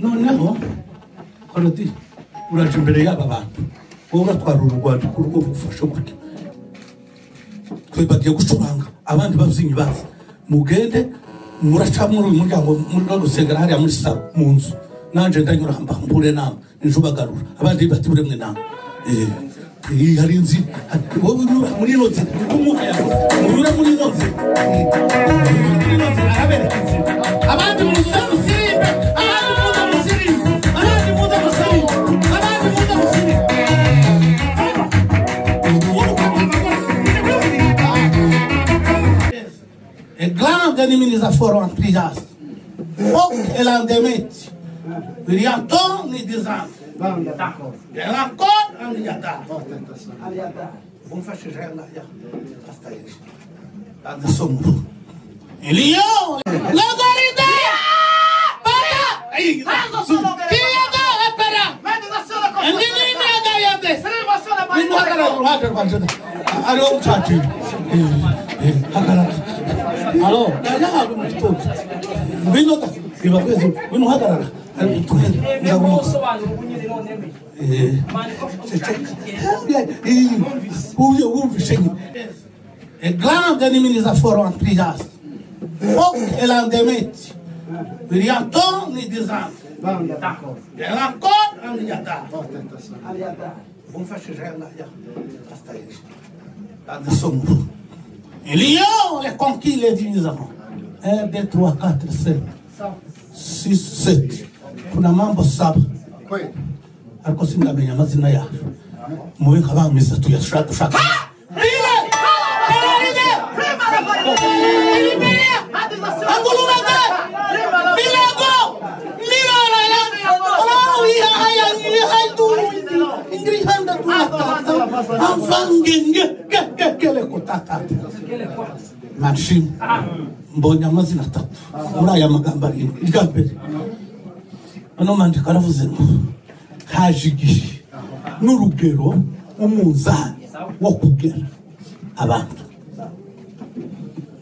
Noneho Korodi uraje imbere y'aba bantu, wowe uratwara urwandiko rwo gufasha gutya, twe bagiye gucuranga abandi babyinnyi baza, mugende muraca muri uyu muryango muri rusengero hariya muri salo mu nzu, nanje ndanyura mbure nama ninjubagarura abandi bati buremwe nama. Hari inzi wowe unyura muri ino nzira niko umwuka yavuze, munyura muri ino nzira, muri ino nzira arabereka inzira, abandi muze musirimbe, abandi muze musirimbe, abandi muze musirimbe, abandi muze musirimbe. E grande inimizza foram ampliadas. Och elandemeti. Rianton ni dizan. Elankor aniyada. Umfashije ya pastor. Andasomu. Elio! Logoride! Para! Kiyaga apara. Ndini mraga yande. Nino hagarara uruhande rwanje. Ariho mucacu. Hagarara. Alo, yahawe mu gitondo. Ngwino da, ibakwezi, ngwino hagarara. E grande inimizza foram ampliadas. Och elandemeti. Rianton ni dizan. Elankor aniyada. Umfashije ya pastor. Andasomu. Lion les conquis les divisants. 1, 2, 3, 4, 5, 6, 7. Kuna mambo saba. Ariko sindamenya amazina yayo. Mube nk'abamiza tuyashaka. Manshim mbonye amazina atatu muri aya magambo arindwi. Irya mbere ano mandiko aravuze ngo haje igihe n'urugero umunzani wo kugera abantu.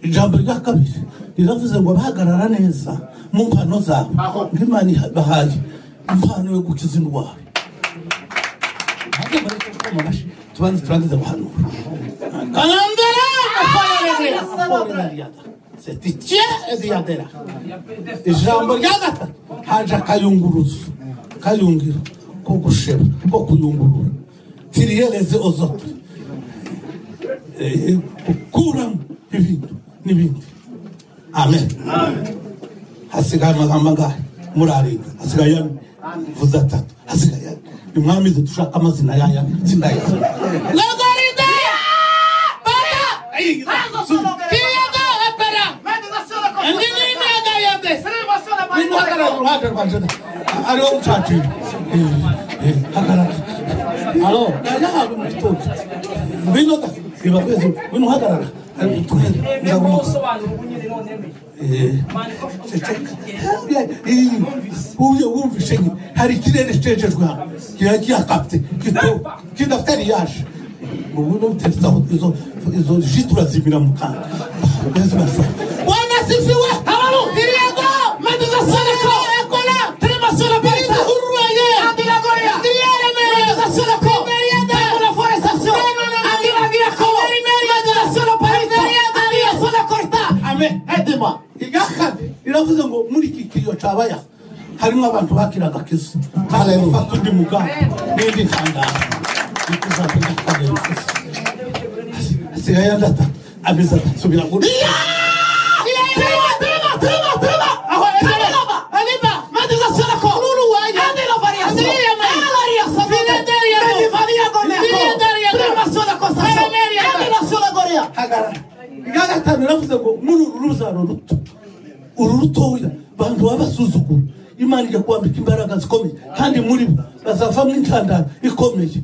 Ijambo rya kabiri riravuze ngo abahagarara neza mu mpano zabo ng'Imana ibahaye impano yo gukiza indwara. Tubanze turangize guhanura. Ijambo rya gatatu haje akayunguruzo kayungiro ko gusheba ko kuyungurura tiriyereze ozotre gukuramo ibintu n'ibindi. Amen. Hasigaye amagambo angahe muri arindwi? Hasigaye ane, mvuze atatu, hasigaye ane. Umwami dushaka amazina yaya sindayasoma. Logoride! Para! Kiyaga apara! Ndini mraga yande. Nino hagarara uruhande rwanje. Ariho mucacu. Hagarara. Alo, yahawe mu gitondo. Ngwino da, ibakwezi, ngwino hagarara. Wumvishe hari ikirere cejejwe hano kirakapte kidafite riyaje ubu n'utezaho izo ji turazimira mu kanwa. Bwana sifiwe. Haleluya. Madiza sadaka ekola trema sala barita hurwaye andila goria madiza sadaka la forestation andila ko madiza sala barita andila sala korta. Amen. Aidez-moi. Igakade iravuze ngo muri iki kiriyo cabaya harimo abantu bakiraga kizu. Haleluya. Fata undi mugabo n'indi ntandaro. Hasigaye andata amezi atatu subira ngo hagarara. Irya gatanu iravuze ngo muri uru ruzaro ruto uru rutoya bantu babasuzugura Imana ijya kubambika imbaraga zikomeye kandi muri bo bazavamo intandaro ikomeye.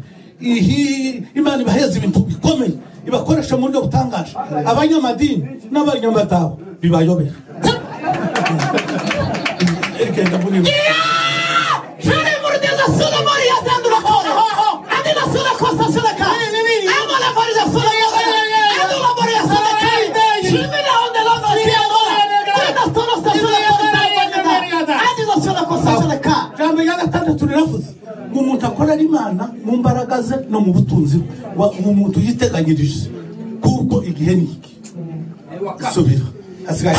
Imana ibaheza ibintu bikomeye ibakoresha mu buryo butangaje, abanyamadini n'abanyamadaho bibayobera. Igenda muri bo. Jambo rya gatandatu riravuze ngo umuntu akorera Imana mu mbaraga ze no mu butunzi umuntu yiteganyirije kuko igihe ni iki. Subira hasigaye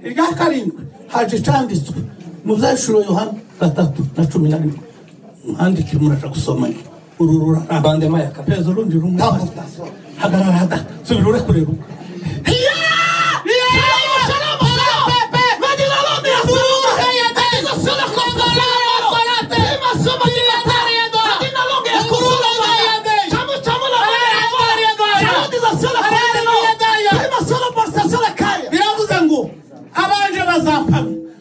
Irya karindwi haje cyanditswe mu byashuro Yohana 3:11 mwandikire muraja gusoma ururura bande mayaka pezo rundi rumwe hagarara hada subira ure kureba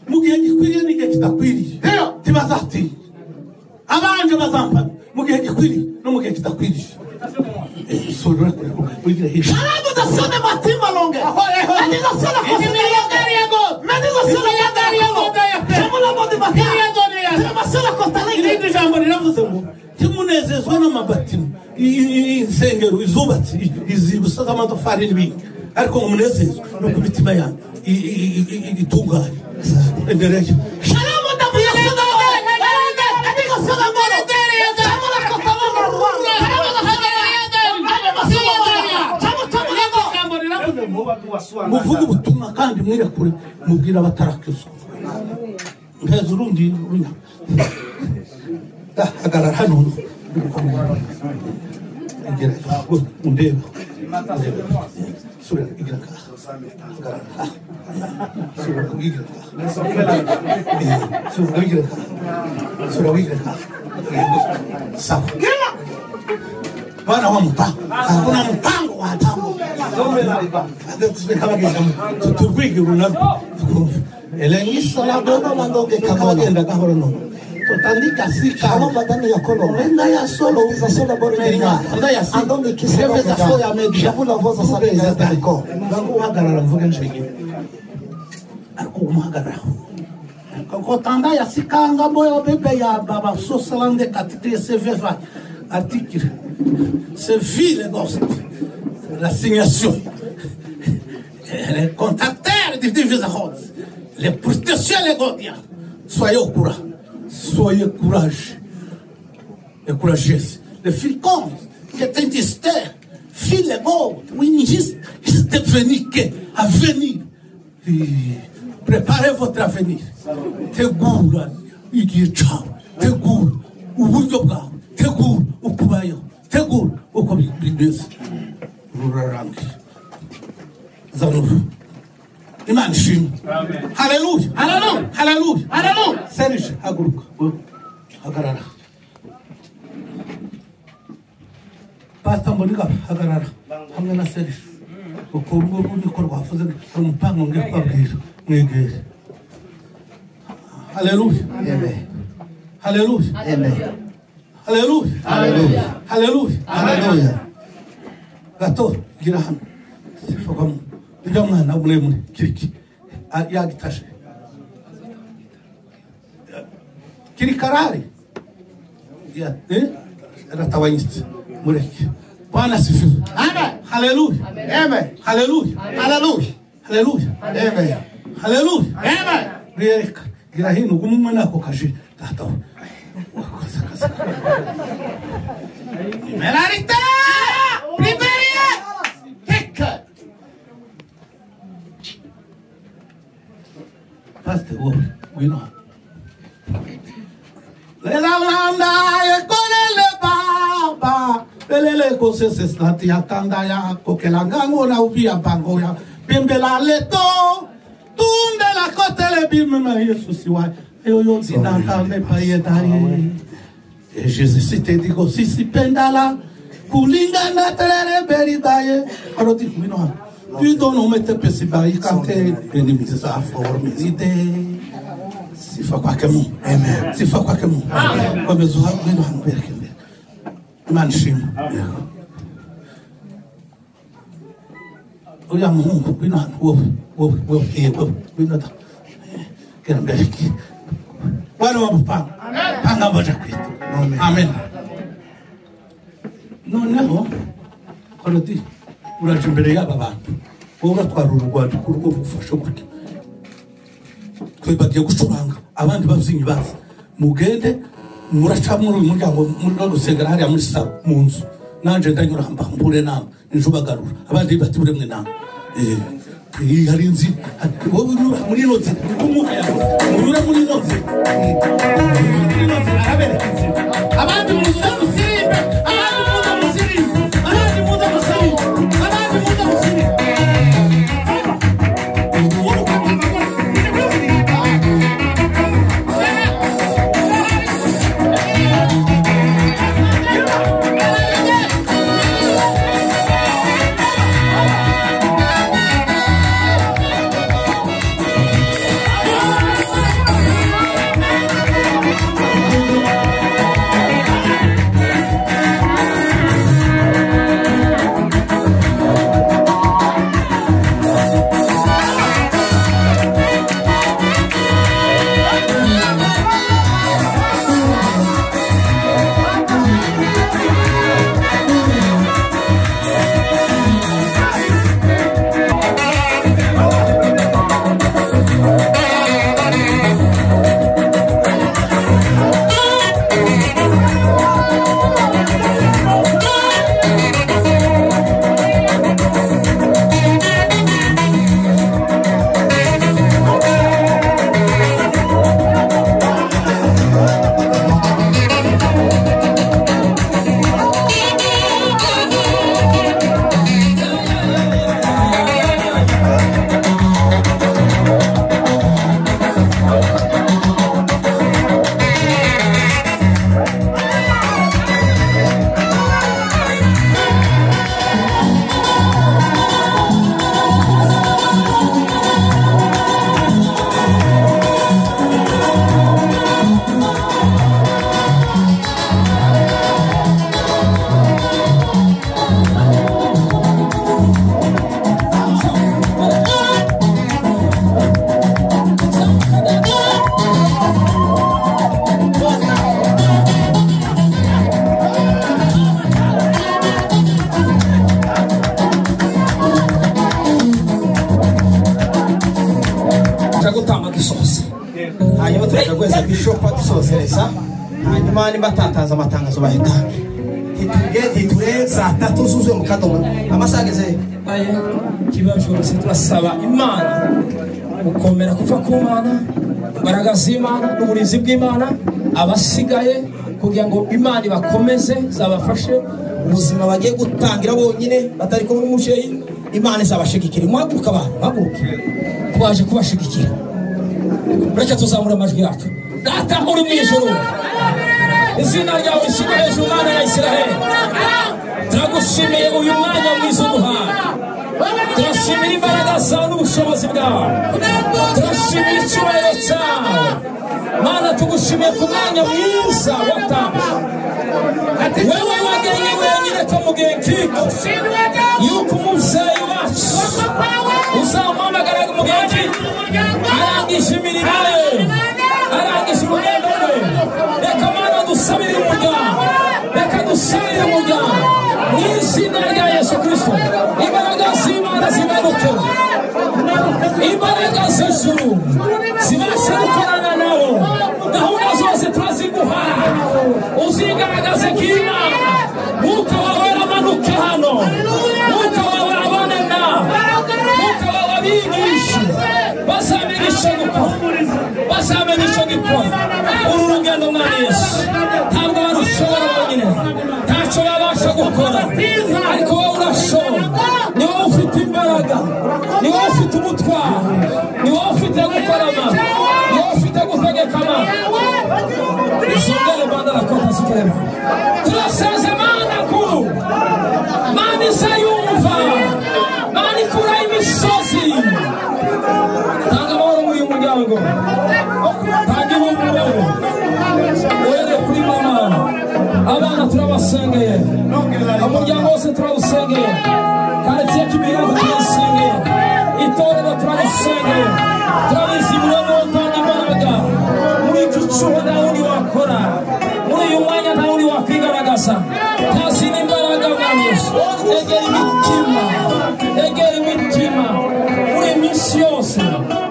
mu gihe gikwiriye n'igihe kidakwiriye ntibazatinya abanje bazampamya mu gihe gikwiriye no mu gihe kidakwiriye. Irindi jambo riravuze ngo timunezezwe n'amabatimo insengero izubatse izibusa z'amatafari n'ibindi ariko ngo munezezwe no ku mitima yanyu itunganye. Muvuge ubutumwa kandi mwirekure mubwira abatarakizwa. Mpeza urundi runya hagarara hano undeba subira igira ka hagarara subira igira ka subira igira ka subira igira ka sawa. Bwana wa mpango, kuna mpango wa ajabu. Turwige runarwo elengisa la dono mandoke kabagenda gahoro no totandika sika abo badani yakolo renda ya solo uza solo bori meringa anda ya andonde kiseve za foya media shavula voza sabeza tariko bangu hagarara mvuge nshinge ariko umuhagarara kokotanda ya sikanga boyo bebe ya baba sosalande katite seveva article se ville l'assignation les contacteurs du divisa les protections les godiens soyez au courant, soyez courageux et courageuses. Les filles qui est un fille les oui que à venir. Préparez votre avenir. Tegura igihe cyawe, tegura uburyo bwawe, tegura uko ubayeho, tegura uko bimeze. Rurarangiye zanura Imana ishimwe. Haleluya, haleluya, haleluya, haleluya. Serge haguruka, hagarara. Pastor Mbonigaba hagarara hamwe na Serge. Uko urwo niko rwavuze hari umupango ngiye kubabwira mwegere. Haleluya, amen. Haleluya, amen. Haleluya, haleluya, haleluya, haleluya. Gato gira hano sifogamo ujya mwana muremure kiriki yagitashe kirikarari ya ratawanyitse mureke. Bwana sifiwe. Amen. Haleluya, amen. Haleluya, haleluya, haleluya, amen. Haleluya, amen. Reka gira hino gumwe nako kaje tata Melarita Liberia Teka Pastor wowe ngwino hano. Lela ekolele baba belele kosese snati atanda ya kokelanga ngona ubia bango ya bembela leto tunde la kotele bimema Yesu siwa yo zinaka me paye et Jésus te digo si si pendala kulingana telere beridaye aroti ngwino hano. Tu donnes mette pesi bayi kante enimisa forme idée. Sifa kwake Mungu. Amen. Sifa kwake Mungu. Amen. Wamezuha ngwino hano bereke mbere. Imana ishimwe. Uriya muhungu ngwino hano wowe wowe wowe wowe ngwino da. Gera mbereke. Bwana wabupanga. Panga baje kwita. Amen. Amen. Noneho Korodi uraje imbere y'aba bantu. Wowe uratwara urwandiko rwo gufasha gutya. Twe bagiye gucuranga abandi bavyinnyi baza mugende muraca muri uyu muryango muri rusengera hariya muri salo mu nzu nanje ndanyura mbambure nama njubagarura abandi bati buremwe nama hari inzi wowe unyura muri ino nzira umwuka yawe munyura muri ino nzira arabereka inzira abandi muze musirimbe abandi muze musirimbe abandi muze musirimbe abandi muze musirimbe. Hanyuma turaja bishop atusosereza hanyuma nimba atatanze amatangazo bahitange ntituge saa 3 zuzuye mu kadomo amasaha ageze kiba byose. Turasaba Imana gukomera kuva ku Mana, imbaraga z'Imana n'uburinzi bw'Imana abasigaye kugira ngo Imana ibakomeze zabafashe ubuzima bagiye gutangira bonyine batari kumwe n'umubyeyi. Imana izabashigikira. Muhaguruke abantu, muhaguruke, twaje kubashigikira. Reka tuzamura amajwi yacu. Data uri mu ijuru, izina ryawe rishyirwe hejuru, Mana ya Isiraheli. Turagushimiye uyu mwanya mwiza uduhaye. Turashimira imbaraga zawe n'ubushobozi bwawe. Turashimira icyubahiro cyawe. Mana, tugushimiye ku mwanya mwiza watanze. Wewe wagennye wenyine ko mu gihe nk'iki yuko umubyeyi wacu uzamuhamagara mu gihe nk'iki arangije imirimo ye, arangije urugendo rwe. Reka Mana dusabire umuryango, reka dusabire umuryango mu izina rya Yesu Kristo. Imbaraga z'Imana zimanuke, imbaraga z'ijuru zibashe gukorana nabo. Gahunda zose turaziguha, uzigaragaze k'Imana. Mwuka wawe amanuke hano, Mwuka wawe abane nawe, Mwuka wawe abigishe bazamenya icyo gukora, bazamenya icyo gukora. Uru rugendo Mwami Yesu ntabwo barushobora bonyine, ntacyo babasha gukora, ariko wowe urashobora. Ni wowe ufite imbaraga, ni wowe ufite umutwaro, ni wowe ufite gukora amana, ni wowe ufite gutegeka amana. Isongere banda la kota sikirema. Turaseze Mana kuru, Mana izayumva, Mana ikura imisozi. Tanga amahoro muri uyu muryango, tanga Turawusengeye, umuryango wose turawusengeye, karitsiye Kimironko turayisengeye, itorero turarisengeye, turabizi umwami wo utanga imbaraga. Muri iki cyuho nta wundi wakora, muri uyu mwanya nta wundi wakwigaragaza, nta zindi mbaraga Mwami Yesu. Egera imitima, egera imitima muri iyi minsi yose,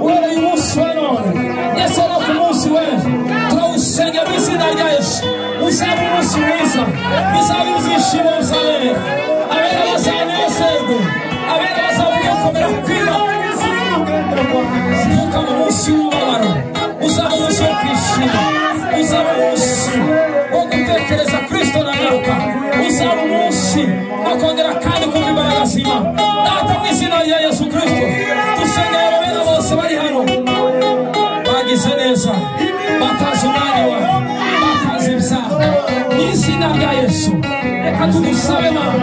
uhereye umunsi wa none ndetse no ku munsi w'ejo, turawusenga mu izina rya Yesu. Uzaba umunsi mwiza, bizaba ibyishimo bizabera, abera bazanezerwe, abera bazabona gukomera kwima. Ntukaba umunsi w'umubabaro, uzaba umunsi wo kwishima, uzaba umunsi wo gutekereza Kristo nagaruka, uzaba umunsi wo kongera kandi kumva imbaraga z'Imana. Data, mu izina rya Yesu Kristo, dusengera ababera bose bari hano bagize neza, batazi umwanya wawe, batazi ibyaha. Mu izina rya Yesu, reka tugusabe Mana,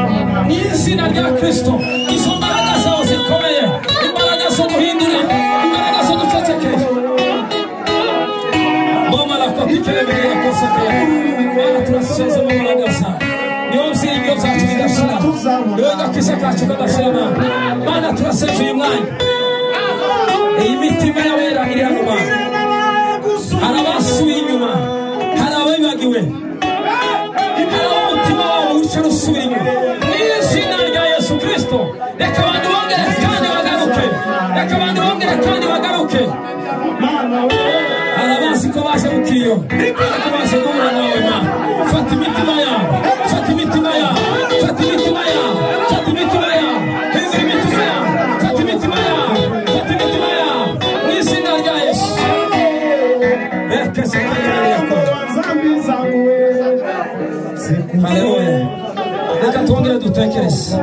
mu izina rya Kristo, izo mbaraga zawe zikomeye, imbaraga zo guhindura, imbaraga zo gucecekesha. Mama la kosekeye. Mana, turaseze mu mbaraga zawe, niyo byiringiro byacu bidashira, niyo gakiza kacu kadashira. Mana, Mana, turaseje uyu mwanya, iyi mitima y'abera iri hano Mana. Hari abasubiye inyuma, hari abibagiwe, hari umutima wabo wicara usubira inyuma. Mu izina rya Yesu Kristo, reka abantu bongere kandi bagaruke, reka abantu bongere kandi bagaruke. Hari abazi ko baje mu kiyo, ariko baje guhura nawe Mana. Fata imitima yabo, fata imitima yabo, fata imitima yabo, fata imitima yabo, hindura imitima yabo, fata imitima yabo, fata imitima yabo, mu izina rya Yesu. Reka Haleluya. Reka twongere dutekereze.